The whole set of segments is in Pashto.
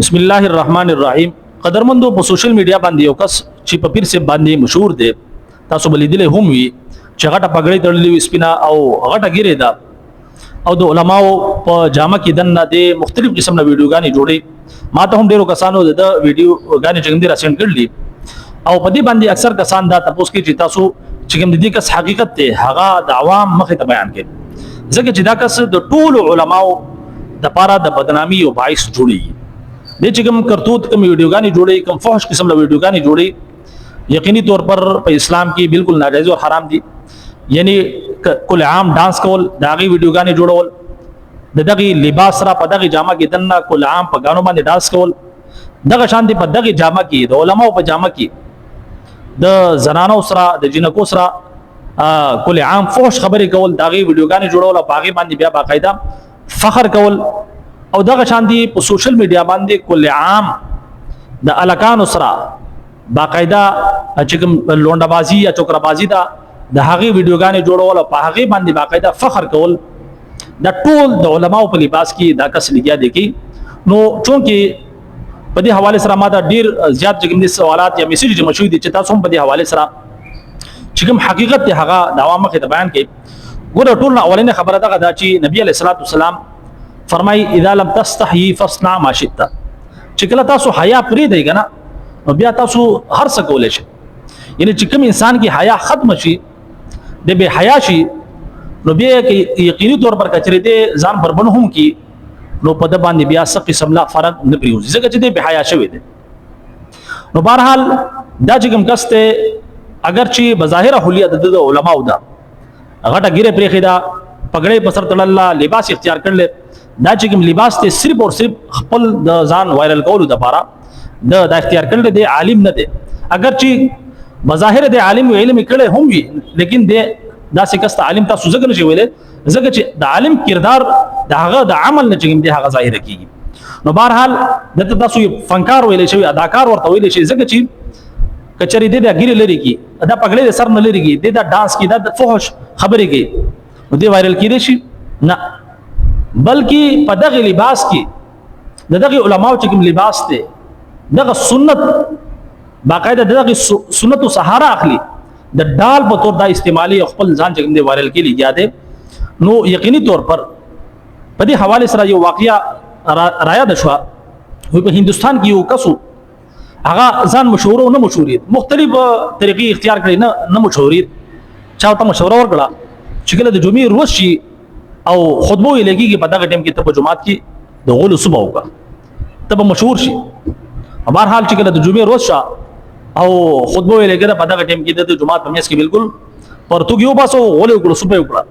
بسم الله الرحمن الرحیم. قدرمندو، په سوشل میډیا باندې یو کس چې په پیر صاحب باندې مشهور دی، تاسو به لیدلی هم وي چې غټه پګړۍ تړلې وي سپینه او غټه ګیره ده او د علماو په جامه کې دننه د مختلف قسم نه ویډیوګانې جوړې. ما ته هم ډیرو کسانو د ویډیوګانې چې کوم دي را سینډ کړلې او په دې باندې اکثر کسان دا تپوس کوي چې تاسو چې کوم د دې کس حقیقت دی، هغه د عوام مخې ته بیان کړئ، ځکه چې دا کس د ټولو علماو د پاره د بدنامي یو باعث جوړیږي. د چې کوم کرتوت، کوم ویډیوګانې جوړي، کوم فحش قسم له ویډیوګانې جوړي، یقیني طور پر په اسلام کې بالکل ناجایز او حرام دي. یعنی کل عام ډانس کول، د هغې ویډیوګانې جوړول، د دغه لباس را په دغه جامه کې دننه کل عام په غانو باندې ډانس کول، دغه شان دی په دغه جامه کې، د علماو په جامه کې د زنانو سره، د جنکو سره کل عام فحش خبرې کول، د هغې ویډیوګانې جوړول او په هغې باندې بیا باقاعده فخر کول، او دغه شان دی په سوشل میډیا باندې کل عام د الکانو سره باقاعده چې کوم لونډه یا چوکره ده، د هغې ویډیوګانې جوړول او په هغې باندې باقاعده فخر کول، دا ټول د علماو په لباس کې دا کس لګیا دی کی. نو چونکه په دې حواله سره ما دا ډیر زیات چې کوم دي سوالات یا میسج جمع شوي دي چې تاسو هم په دې حواله سره چې کوم حقیقت دی، هغه د عوام مخې ته بیان کړئ. ګوره، ټول نه اولنې خبره دغه ده چې نبی علیه الصلاة والسلام فرمای: "اذا لم تستحي فاصنع ما شئت". چې کله تاسو حیا پرې دی کنه، نو بیا تاسو هر څه کولای شئ. یعنی چې کوم انسان کې حیا ختم شي، د بے حیا شي، نو بیا یقیني طور پر کچري دې ځان بربن هم کی، نو په د باندې بیا څه قسم لا فرق نه پریوځي، ځکه چې دې بے حیا شوی دی. نو بهرحال دا چې کوم کس ته، اگر چې بظاهر حلیه د علماو ده، غټه ګیره پرېخې ده، پګړې په سر تړله، لباس اختیار کړل، دا چې کوم لباس ته صرف او صرف خپل د ځان وایرل کولو لپاره د دا اختیار کړل دی، عالم نه دی. اگر چې بظاهر د عالم علم کړي هم وي، لیکن د داسې کس ته عالم تاسو ځکه نشي ویلی، ځکه چې د عالم کردار د هغه د عمل نه چې کوم دی، هغه ظاهر کیږي. نو بهرحال دته تاسو فنکار ویلی شي، اداکار ورته ویلی شي، ځکه چې کچری دې د ګیره لري کی، دا پګړې د سر نه لري کی، دې دا ډانس کی، دا فحش خبرې کی، نو دې وایرل کیدی شي نه، بلکې په دغه لباس کې، د دغه علماو چې کوم لباس دی، دغه سنت باقاعده دغه سنت سهارا اخلي، د ډال په تور دا استعمالي خپل ځان چې کوم دی وایرل کې لګیا دی. نو یقیني طور پر په دې حواله سره یو واقعیا رایا د شو. په هندستان کې یو کسو، هغه ځان مشهور او نه مشهورید، مختلف طریقې اختیار کړې، نه نه مشهورید. چا ته مشوره ورکړه چې کله د جمعې ورځ شي او خطبه یې لګیږي، په دغه ټیم کې ته په جماعت کې د غولو صبح وکړه، ته به مشهور شي. بهرحال چې کله د جمعې ورځ شه او خطبه یې لګیده، په دغه ټیم کې د جماعت په میس کې بالکل پرتوګ یو باسو، غولې وکړو، صبح وکړه،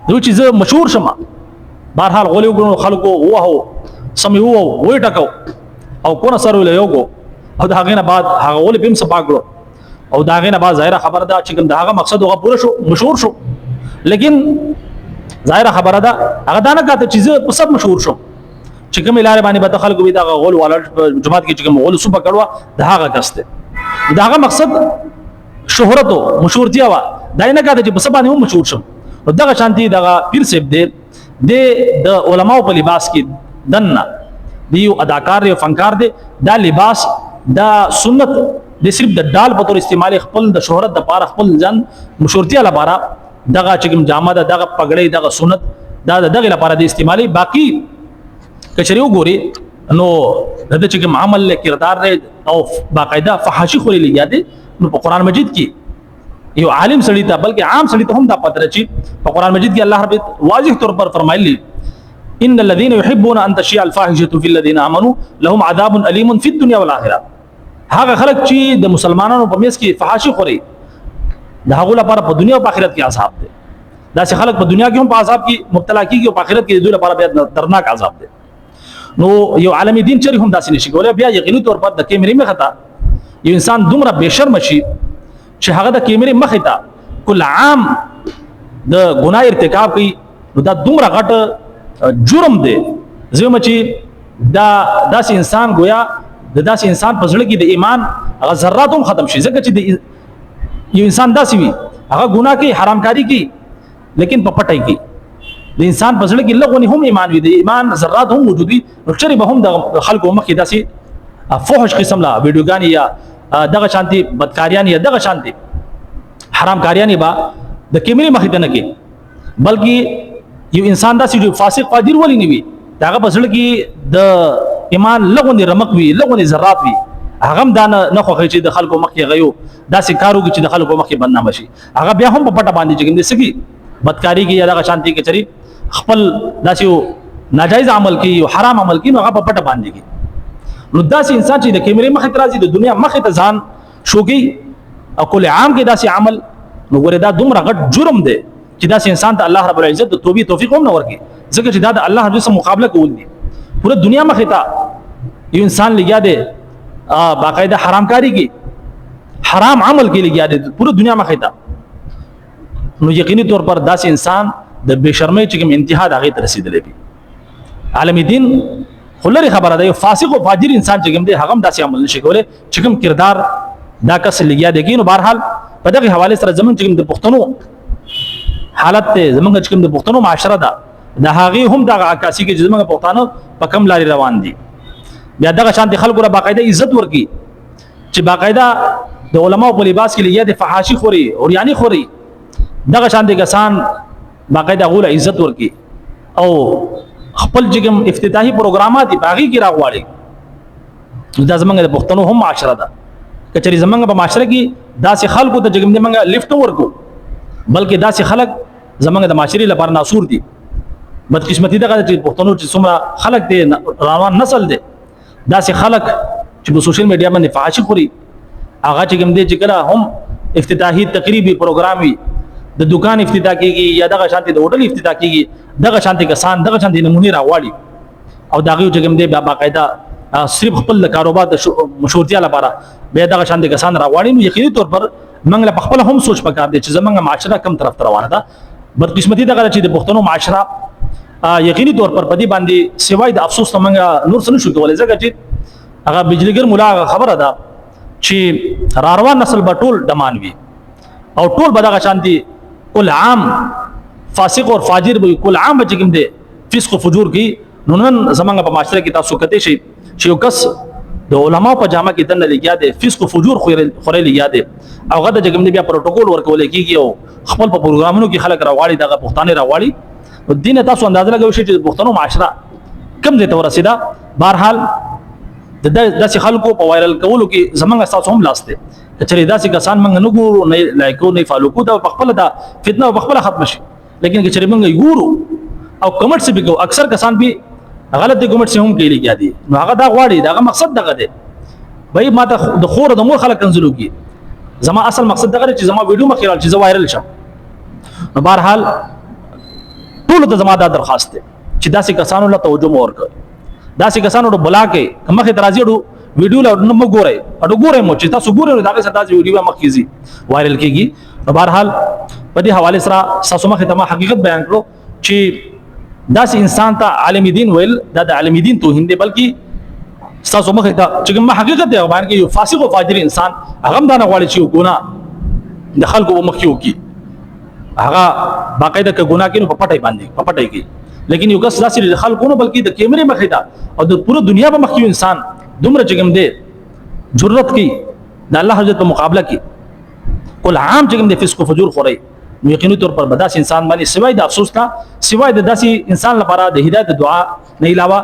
دوی چې زه مشهور شم. بهرحال غولې وکړو، خلکو ووهو، سم یې ووهو، ویې ټکو او کونه سره ویل یو کو او د هغې نه بعد هغه غولې پې هم صفا کړو. او د هغې نه بعد ظاهره خبره ده چې کوم د هغه مقصد هغه پوره شو، مشهور شو. لیکن ظاهره خبره ده، هغه دا نه کاته چې زه په سب مشهور شم، چې کومې لارې باندې به د خلکو وي، دغه غول والا جومات کې چې کوم غول صبح کړو، د هغه کس دی، د هغه مقصد شهرت او مشهورتیا وه. دا یې نه کاته چې په څه باندې هم مشهور شم. نو دغه شانتي دغه پیر صاحب دی، د علماو په لباس کې دننه دی یو اداکار دی، یو فنکار دی. دا لباس، دا سنت د صرف د ډال په تور استعمال خپل د شهرت د پاره، خپل ځان مشهورتیا لپاره دغه چې کوم جامه ده، دغه پګړۍ، دغه سنت، دا دغه لپاره د استعمالي. باقی کچری وګوري، نو د چې کوم عمل له کردار دی او باقاعده فحاشي خوري لګیا دی. نو په قران مجید کې یو عالم سړی ته، بلکې عام سړی ته هم دا پته چې په قران مجید کې الله رب واضح طور پر فرمایلی: ان الذين يحبون ان تشيع الفاحشه في الذين امنوا لهم عذاب اليم في الدنيا والاخره. هغه خلک چې د مسلمانانو په میس کې فحاشي خوري، د هغو لپاره په دنیا او په آخرت کې عذاب دی. داسې خلک په دنیا کې هم په عذاب کې مبتلا کیږي او په آخرت کې د دوی لپاره بیا دردناک عذاب دی. نو یو عالم دین چری هم داسې نشي کولای. بیا یقیني طور پر د کیمرې مخه ته یو انسان دومره بے شرم شي چې هغه د کیمرې مخه ته کل عام د ګناه ارتکاب کوي، نو دا دومره غټ جرم دی. زه چې دا داسې انسان، گویا د داسې انسان په زړه کې د ایمان هغه ذرات هم ختم شي، ځکه چې د یو انسان داسې وي، هغه ګناه کوي، حرامکاری کوي، لیکن په پټه کوي. د انسان په زړه کې لغونی هم ایمان وي، د ایمان ذرات هم موجود وي، نو چرې به هم د خلکو مخکې داسې فحش قسم لا ویډیوګانې یا دغه شانتي بدکاریان یا دغه شانتي حرامکاریانې به د کیمرې مخې ته نه کې، بلکې یو انسان داسې چې فاسق فاجر ولې نه وي، د هغه په زړه کې د ایمان لغونې رمق وي، لغونې ذرات وي، هغه هم دا نه خوښوي چې د خلکو مخکې هغه یو داسې کار وکړي چې د خلکو مخکې بدنامه شي. هغه بیا هم په پټه باندې چې کوم دی څه کړي، بدکاري کوي یا دغه شانتي کې چېرې خپل داسې یو ناجایز عمل کوي، یو حرام عمل کوي، نو هغه په پټه باندې کوي. نو داسې انسان چې د کیمرې مخې ته راځي، د دنیا مخې ته ځان شوکي او کل عام کې داسې عمل، نو ګوره دا دومره غټ جرم دی چې داسې انسان ته الله رب العزت د توبې توفیق هم نه ورکړي، ځکه چې دا د الله رب سره مقابله کول دي. پوره دنیا مخې ته یو انسان لګیا دی باقاعده حرامکاري کې، حرام عمل کې لګیا دی پوره دنیا مخې ته، نو یقیني طور پر داسې انسان د بې شرمۍ چې کوم انتها د هغې ته رسېدلی وي. عالم دین خو لرې خبره ده، یو فاسق او فاجر انسان چې کوم دی هغه هم داسې عمل نشي کولی چې کوم کردار دا کس لګیا دی. نو بهرحال په دغه حواله سره زمونږ چې کوم د پښتنو حالت دی، زمونږ چې کوم د پښتنو معاشره ده، د هغې هم دغه عکاسي کوي چې زمونږ پښتانه په کوم لارې روان دي. بیا دغه شان د خلکو له باقاعده عزت ورکړي چې باقاعده د علماو په لباس کې لګیا دي، فحاشي خوري، عریاني خوري، دغه شان د کسان باقاعده هغو له عزت ورکړي او خپل چې کوم افتتاحي پروګرامات دي په هغې کې راغواړي. نو دا زمونږ د پښتنو هم معاشره ده. که چېرې زمونږ په معاشره کې داسې خلکو ته چې کوم دی موږ لفټ نه ورکو، بلکې داسې خلک زمونږ د معاشرې لپاره ناسور دي. بدقسمتي دغه ده چې پښتنو چې څومره خلک دی، روان نسل دی، داسې خلک چې په سوشل میډیا باندې فحاشي خوري، هغه چې کوم دی چې کله هم افتتاحي تقریبي پروګرام وي، د دکان افتتاح کیږي یا دغه شانتي د هوټل افتتاح کیږي، دغه شانتي کسان دغه شانتي نمونې راغواړي او د هغوی چې کوم دی بیا باقاعده صرف خپل د کاروبار د مشهورتیا لپاره بیا دغه شانتي کسان راغواړي. نو یقیني طور پر موږ له په خپله هم سوچ پکار دی چې زموږ معاشره کم طرف ته روانه ده. بدقسمتي دغه ده چې د پښتنو معاشره یقیني طور پر په دې باندې سوای د افسوس نه موږ نور څه نشو کولی، ځکه چې هغه بجلیګر مولا هغه خبره ده چې راروان نسل به ټول ډمان وي او ټول به دغه شان دي، کل عام فاسق او فاجر به، کل عام به چې کوم دی فسق او فجور کوي. نو نن زمونږ په معاشره کې تاسو کتی شئ چې یو کس د علماو په جامه کې دننه لګیا دی، فسق او فجور خوري لګیا دی، او هغه د چې کوم دی بیا پروتوکول ورکول کېږي او خپل په پروګرامونو کې خلک راغواړي، دغه پښتانه راغواړي. نو دې نه تاسو اندازه لګوئ شئ چې د پښتنو معاشره کوم ځای ته ورسېده. بهرحال د داسې خلکو په وایرل کولو کې زمونږ ستاسو هم لاس دی. که چېرې داسې کسان موږ نه ګورو، نه لایک کوو، نه فالو کوو، دا په خپله دا فتنه په خپله ختمه شي. لیکن که چېرې موږ یې ګورو او کمنټس یې کوو، اکثر کسان به غلط کمنټس هم کوي لګیا دي. نو هغه دا غواړي، د هغه مقصد دغه دی، بھائی ما ته د خور د مور خلک کنځلو کړي، زما اصل مقصد دغه دی چې زما ویډیو مخکې راغله چې زه وایرل شم. نو بهرحال ټولو ته زما دا درخواست دی چې داسې کسانو له توجه مو ورکړئ، داسې کسانو ته بلا کوي که مخې ته راځي اډو ویډیو له نه مه ګورئ، اډو ګورئ مو چې تاسو ګورئ نو د هغې سره داسې ویډیو مخکې ځي وایرل کېږي. نو بهرحال په دې حوالې سره ستاسو مخې ته ما حقیقت بیان کړو چې داسې انسان ته عالم دین ویل دا د عالم دین توهین دی، بلکې ستاسو مخې ته چې کوم حقیقت دی بیان کړي، یو فاسق او فاجر انسان هغه هم دا نه غواړي چې یو ګناه د خلکو په مخ کې وکړي، هغه باقاعده که ګناه کوي نو په پټه باندې په پټه کوي. لیکن یو کس داسې د خلکو نه بلکې د کیمرې مخې ته او د پوره دنیا په مخ کې انسان دومره چې کوم دی جرأت کوي د الله حضرت په مقابله کې کل عام چې کوم دی فسق او فجور خوري، نو یقیني طور پر به داسې انسان باندې سوای د افسوس نه، سوای د داسې انسان لپاره د هدایت دعا نه علاوه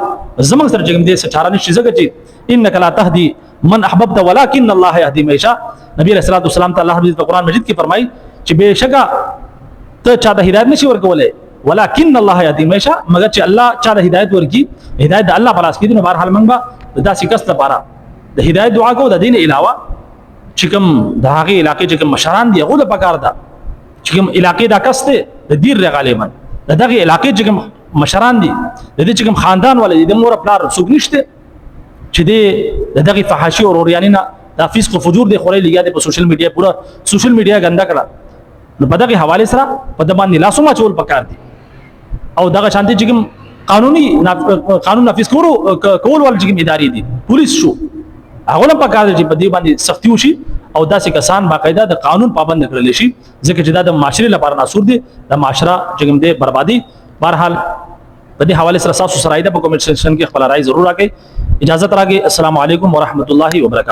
زموږ سره چې کوم دی څه چاره نشته، ځکه چې انک لا تهدي من احببت ولكن الله يهدي من يشاء. نبی علیہ الصلوۃ والسلام ته الله رب العزت په قرآن مجید کې فرمایي چې بېشکه ته چا ته هدایت نشي ورکولی، ولكن الله يهدي من يشاء، مګر چې الله چا ته هدایت ورکړي هدایت د الله په لاس کې دی. نو بهرحال موږ به د داسې کس لپاره د هدایت دعا کوو. د دین علاوه چې کوم د هغې علاقې چې کوم مشران دي هغو له پکار ده چې کوم علاقې دا کس دی د دیر دی غالبا د دغې علاقې چې کوم مشران دي، د دې چې کوم خاندان والا دي، د مور پلار څوک نشته چې دی د دغې فحاشي او روریاني نه دا فسق او فجور دی خوري لګیا دی په سوشل میډیا، پوره سوشل میډیا ګنده کړه. نو په دغې حوالې سره په ده باندې لاسونه اچول پکار دي او دغه شانتي چې کوم قانوني قانون نافذ کول وال چې کوم ادارې دي، پولیس شو، هغه هم پکار دي چې په دې باندې سختي وشي او داسې کسان باقاعده د قانون پابند کړل شي، ځکه چې دا د معاشرې لپاره ناسور دي، د معاشره چې کوم دی بربادي. بهرحال په دې حواله سره تاسو سره په کومنټ سیکشن کې خپل رائے ضرور راکړئ. اجازه راکړئ. السلام علیکم ورحمت الله وبرکاته.